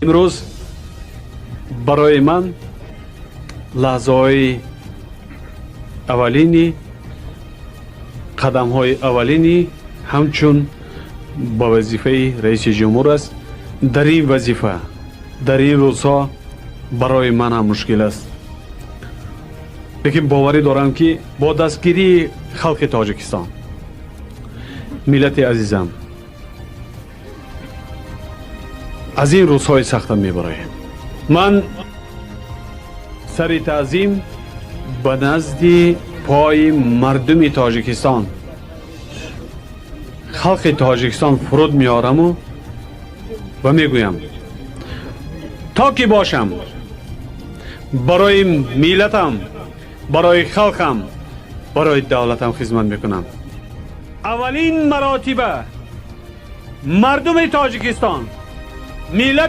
Имрӯз барои ман лаҳзаҳои аввалини, қадамҳои аввалини ҳамчун ба вазифаи раиси ҷумҳур аст. Дар ин вазифа, дар ин рӯзҳо барои ман ҳам мушкил аст, лекин боварӣ дорам, ки бо дастгирии халқи Тоҷикистон, миллати азизам, аз ин рӯзҳои сахтам мебароем. Ман сари таъзим ба назди пои мардуми Тоҷикистон, халқи Тоҷикистон фуруд меораму ва мегӯям, то ки бошам, барои миллатам, барои халқам, барои давлатам хизмат мекунам. Аввалин маротиба мардуми Тоҷикистон, миллат